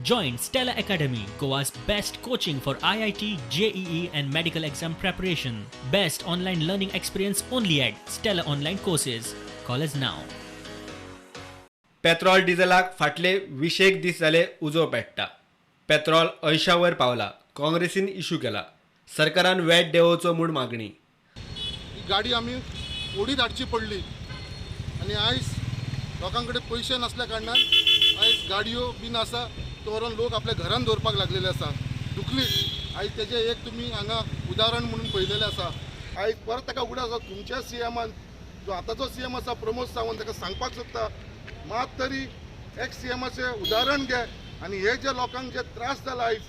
Join Stella Academy, Goa's best coaching for IIT, JEE, and medical exam preparation. Best online learning experience only at Stella Online Courses. Call us now. Petrol डिझेलाक फाटले 20 दीस जाले उजो पेट्टा. Petrol 80 वयर पावला. काँग्रेसीन issue केला. सरकारान वॅट देंवोवचो म्हूण मागणी. ही गाडी आमी ओडीत हाडची पडली आनी आयज लोकां कडेन पयशे नासल्या कारणान आयज गाडयो बीन आसा तो व्हरोन लोक आपल्या घरान दवरपाक लागलेले आसा. दुखलीत आयज तेजें एक तुमी हांगा उदाहरण म्हणून पळयलेलें आसा. आयज परत ताका उगडास आसा तुमच्या सी एमान जो आतांचो सी एम आसा प्रमोद सावंत ताका सांगपाक सोदता, मात तरी एक्स सी एमाचें उदाहरण घे आनी हे जे लोकांक जे त्रास जाला आयज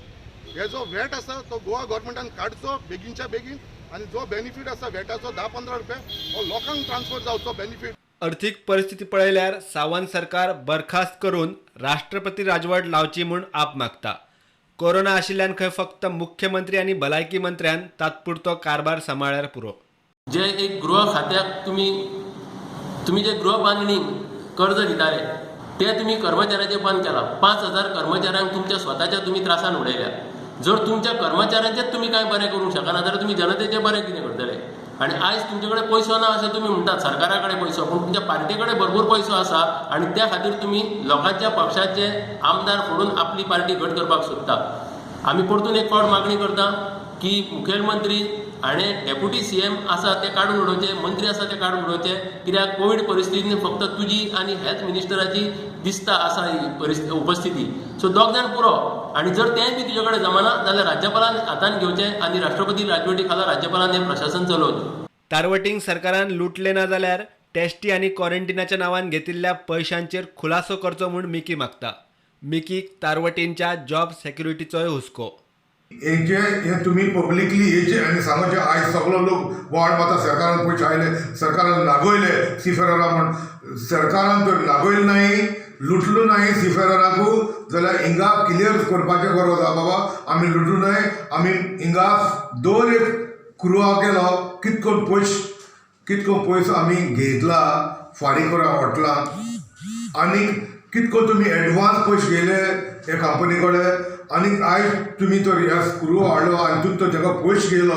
हे जो व्हॅट आसा तो गोवा गव्हर्मेंटान काडचो बेगीनच्या बेगीन आनी जो बेनिफीट आसा व्हॅटाचो 10-15 रुपया हो लोकांक ट्रान्सफर जावचो बेनिफीट. अर्थीक परिस्थिती पळयल्यार सावंत सरकार बरखास्त करून राष्ट्रपती राजवट लावची म्हूण आप मागता. कोरोना आशिल्ल्यान खंय फक्त मुख्यमंत्री आनी भलायकी मंत्र्यान तात्पुरतो कारभार सांबाळ्यार पुरो. जे एक गृह खात्याक तुमी जे गृह बांदणी कर्ज दिताले ते तुमी कर्मचाऱ्याचे बंद केला. 5,000 कर्मचाऱ्यांक तुमच्या स्वताच्या तुमी त्रासान उडयल्या. जर तुमच्या कर्मचाऱ्यांचेच तुमी कांय बरें करूंक शकना जाल्यार तुमी जनतेचें बरें कितें करतले? आनी आयज तुमचे कडेन पयसो ना अशें तुमी म्हणटात, सरकारा कडेन पयसो, पूण तुमच्या पार्टी कडेन भरपूर पयसो आसा आनी त्या खातीर तुमी लोकांच्या पक्षाचे आमदार फोडून आपली पार्टी घट करपाक सोदता. आमी परतून एक फावट मागणी करता की मुखेलमंत्री हाणें डेप्युटी सी एम आसा ते काडून उडोवचे, मंत्री आसा ते काडून उडोवचे, कित्याक कोवीड परिस्थितीन फक्त तुजी आनी हेल्थ मिनिस्टराची दिसता आसा ही उपस्थिती. सो दोग जाण पुरो आनी जर तेंय बी तुजे कडेन जमाना जाल्यार राज्यपालान हातान घेवचें आनी राष्ट्रपती राजवटी खाला राज्यपालान हें प्रशासन चलोवचें. तारवटींग सरकारान लुटले ना जाल्यार टेस्टी आनी क्वॉरंटिनाच्या नांवान घेतिल्ल्या पयशांचेर खुलासो करचो म्हूण मिकी मागता. मिकीक तारवटींच्या जॉब सेक्युरिटीचोय हुस्को. हेचे हे तुमी पब्लिकली हेचे आनी सांगचे आयज सगलो लोक वाड वता सरकारान पयशे आयले, सरकारान लागयले सिफेररा म्हण. सरकारान तर लागयले नाही, लुटलो नाही सिफेरराकू जाल्यार हिंगा क्लियर करपाचें गरज आसा. बाबा आमी लुटू न्हय, आमी हिंगा दर एक क्रुवा केलो कितको पयस आमी घेतला फारीक करून हॉटलान आनी कितको तुमी एडवान्स पयशे घेयले हे कंपनी कडेन आनी आयज तुमी तर ह्या स्क्रू हाडलो आनी तुमी तो ताका पयशे घेयलो.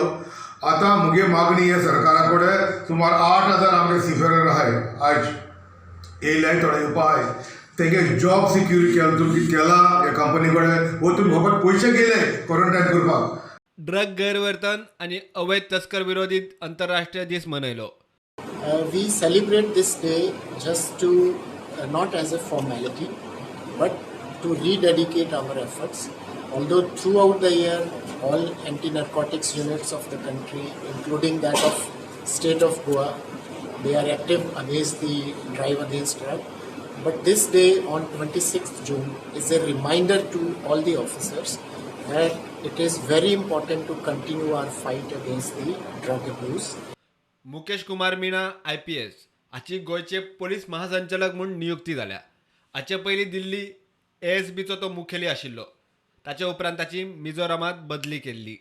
आतां मुगे मागणी हे सरकारा कडेन सुमार 8,000 आमगे सिफेरर आहाय आयज येयल्याय थोडे येवपा आहाय, तेगे जॉब सिक्युर केला तुमी केला ह्या कंपनी कडेन वो तुमी फकत पयशे घेयले क्वॉरंटायन करपाक. ड्रग गैरवर्तन आनी अवैध तस्कर विरोधी आंतरराष्ट्रीय दीस मनयलो. We celebrate this day just to not as a formality but to rededicate our efforts. Although throughout the year all anti-narcotics units of the country, including that of state of Goa, they are active against the drive against drug. But this day on 26th June is a reminder to all the officers that it is very important to continue our fight against the drug abuse. Mukesh Kumar Meena IPS हाची गोंयचे police महासंचालक म्हूण नियुक्ती जाल्या. हाचे पयलीं दिल्ली ASBचो तो मुखेली आशिल्लो. ताचे उपरांत ताची मिझोरामांत बदली केल्ली.